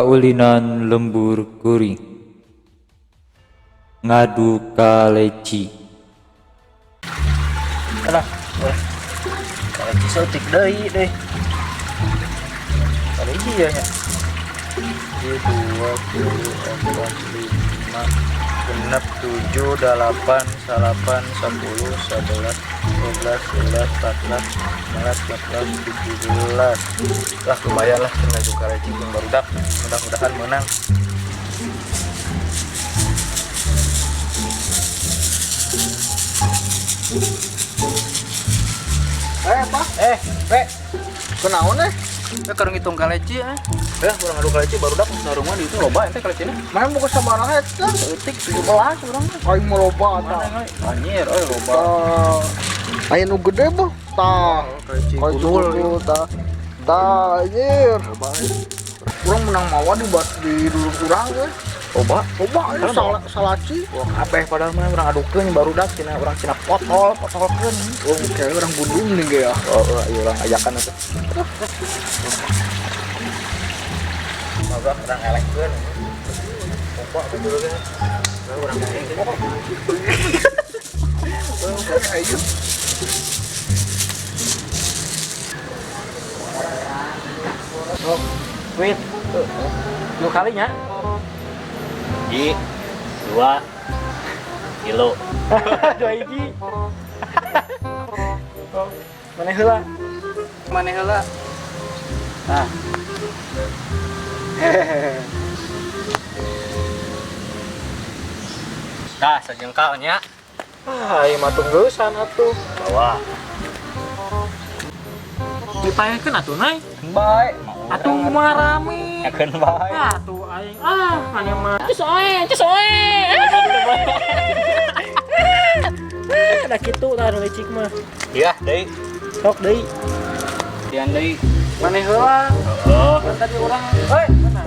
Kaulinan lembur kuring ngadu kaleci. Alah, weh. Kaleci saeutik deui deh. Kaleci ya nya. 1, 2, 3, 4, 5, 6, 7, 8, 9, 10, 11, 12, 13, 14, 15, 16, 17. Lah lumayan lah kena juga kaleci jeung barudak. Mudah-mudahan menang. Apa? Pe. Kunaon eh? Keur ngitung kaleci eh. Urang ngadu kaleci barudak sarungan di itu loba ente kalecina. Mana buka sabaraha eta? Saeutik 17 urang mah. Aing mah loba tah. Mana euy? Anjir euy loba. Tah. Aya nu gede boh. Tah. Kaleci Kaleci gundul. gundul tah. Tah anjir. Urang menang mawa di bas di dulur urang ge. Loba. Loba ini Loba. salaci. Wah, kabeh padahal mah urang adukeun barudak cenah urang cenah potol, potolkeun. Oh, kayak urang gundul nih ge ya. Oh, ayo urang ajakan atuh. Loba urang elekkeun. Loba betul ge. Urang elekkeun. Ayo. Oh, wait. Dua kalinya. Ji, 2 kilo. 2 hiji. Oh, maneh heula. Maneh heula. Nah. Hehehe. Tah, sajengkalnya. Ah, ieu mah tunggeusan atuh. Bawa. Dipaekeun atuh, Nay. Bae. Atuh mah rame. Yakeun bae. Atuh aing ah, maneh mah. Cus oe, cus oe. Da kitu tah nu licik mah. Iya, deui. Sok deui. Dian deui. Maneh heula. Heeh. Kan tadi urang. Hei, mana?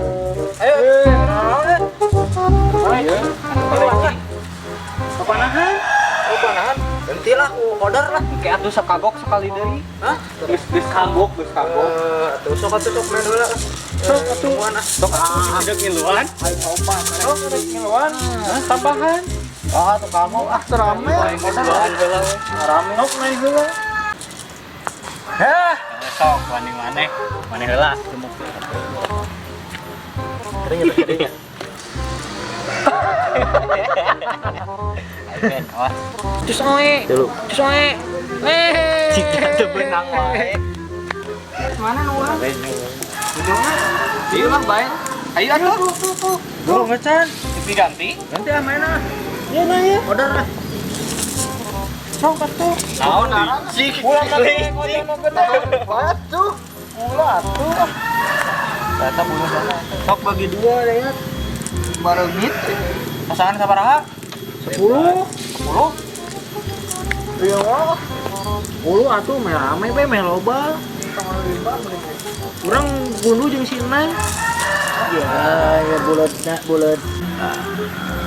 Ayo. Ayo. Kaleci. Papanahan? Oh, panahan. Gantilah ku order lah. Engke atuh sakagok sekali deui. Hah? Geus geus kagok, geus kagok. Atuh sok atuh sok main heula. Sok atuh. Sok atuh tidak ngiluan. Aing opat. Sok rek ngiluan. Hah, tambahan. Ah, tuh kamu ah Terame. Ngiluan heula we. rame. Sok naik heula. Hah. Sok wani maneh, maneh heula. Kering ya, kering ya. Ayo, awas. Cus oe. Dulu. Cus oe. Eh. Jika teu beunang wae. Mana nu urang? Ieu mah bae. Ayo atuh. Dulu ngecan. Ganti. Ganti ah main ah. Ya nah ya. Order ah. Sok atuh. Naon licik. Ulah licik. Nu gede. Batu. Ulah atuh. Ternyata bulu sana. Sok bagi dua deh ya. Bareungit. Pasangan sabaraha? 10. 10. Iya wah. 10 atuh meh rame we meh loba. Tanggal 5 mending. Urang gundu jeung si Neng. Ya, ya bulat bulat.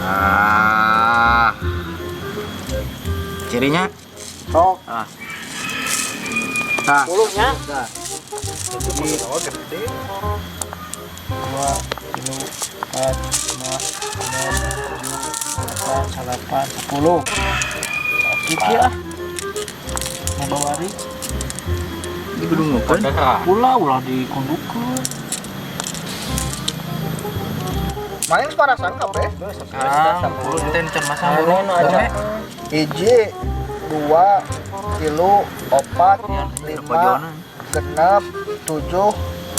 Ah. Cirinya? Sok. Ah. Nah. 10 nya. Nah. Itu gede. 2, 3, 4, 5, 6, 7, 8, 9, 10. Kiki ah. Mau bawari. Di gedung kan? Ulah ulah dikundukeun. Main separasan kabeh. Ah, 10 ente can masang Anu aja. 1, 2, 3, 4, 5, 6, 7,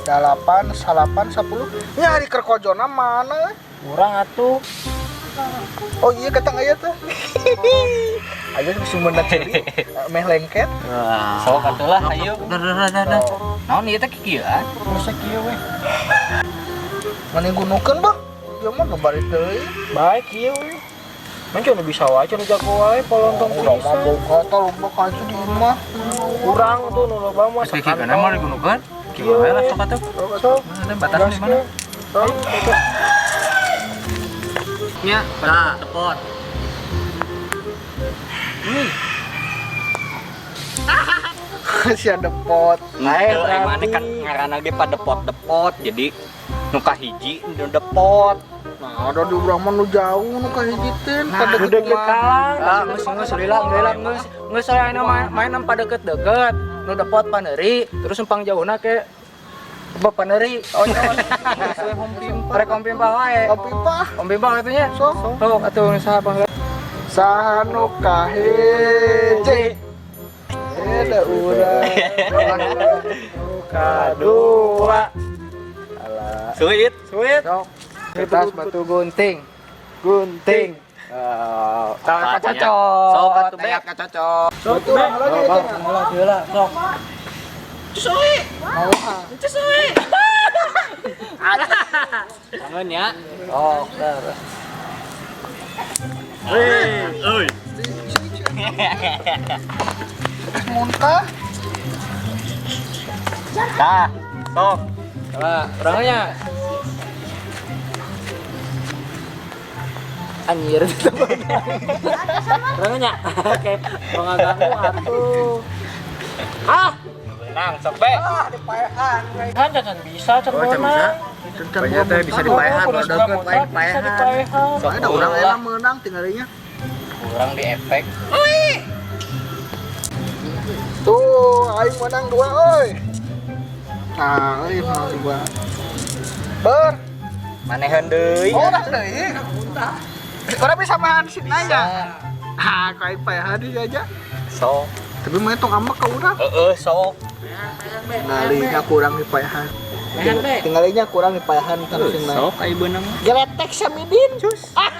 8, 9, 10. Nya ari keur kojona mana? Urang atuh. Oh iya kata aya teh. Ayo sumberna ciri meh lengket. Sok atuh lah, ayo. Dah. Naon ieu teh kikieuan? Geus kieu we. Mending gunukeun bah. Ieu mah babari deui. Bae kieu we. Man nu bisa wae nu jago wae polontong Urang mah pisan. boga tah loba kaju di imah. Urang tuh nu loba mah Geus kikieuan mah digunukeun. Kieu wae lah sok atuh. Sok. Mana batasnya di mana? Sok. Nya, Nah, tepot. Si ada pot. Nah, mana kan ngaranna ge padepot-depot jadi Nu kahiji nu depot. Nah, ada di urang mah nu jauh nu kahiji teh pada Nu deket kalah. Ah, geus geus lila lila geus geus ayeuna main pada deket-deket. Nu depot paneuri, terus numpang jauhna ke Bapak paneri, oh rek om pimpah wae. Om pimpah. Om pimpah atuh nya. Sok. Sok atuh saha pangga. Saha nu kahiji? Ada urang. Nu kadua. Alah. Suit. Suit. Sok. Kertas batu gunting. Gunting. Tah kacocok. Sok atuh be. Kacocok. Sok urang lagi eta. Heula heula sok. Mau ah. Tangan ya. Oh, bener. Euy. Terus muntah. Tah, sok. Salah, orangnya. Anjir. Orangnya. Oke, mau ngaganggu atuh. Ah, Menang sok be. Ah, dipaehan. kan can bisa can Oh, can bisa. Banyak teh bisa dipaehan, baru deket lain Bisa dipaehan. dipaehan. Sok Ada urang enak menang tinggalinya. Kurang di efek. Tuh, aing menang dua euy. Nah, euy menang dua. Ber, Manehan deui. orang deui. Orang bisa mahan si nanya. Ah, kau aing paehan deui aja. Sok. Tapi mah tong ambek ka urang. Heeh, sok. Tinggalinya kurang dipaehan. Tinggalinya kurang dipaehan kan sing naik. Sok ai beunang. Geletek samidin. Cus. Ah,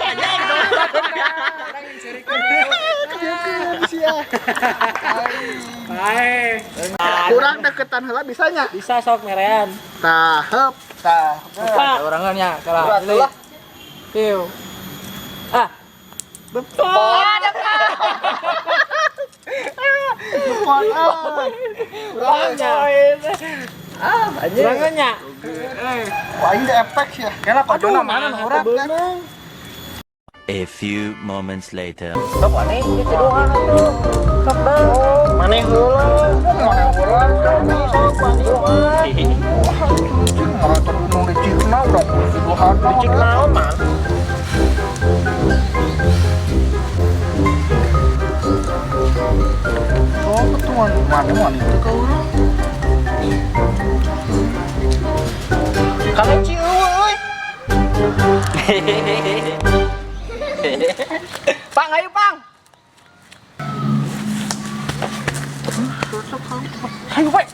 Bae. Kurang deketan heula bisanya. Bisa sok merean. Tah, heup. Tah. Lupa. Orangnya salah. Ulah, ulah. Piu. Ah. Betul. Depon ah. Orangnya. Ah, anjing. Wah, ini efek ya. Kenapa kocona mana orang? Beunang. A few moments later. Sok aneh, ini cedohan atuh. Sok dah. Maneh heula. Mana urang sok wani. Wah, cing marah terus dicikna urang tuduhan. Dicik naon, Man? Oh, ketuan mana mana itu ka urang. Kaleci eueuh euy. Pang, ayo pang. Cocok kamu. Ayo, Pak.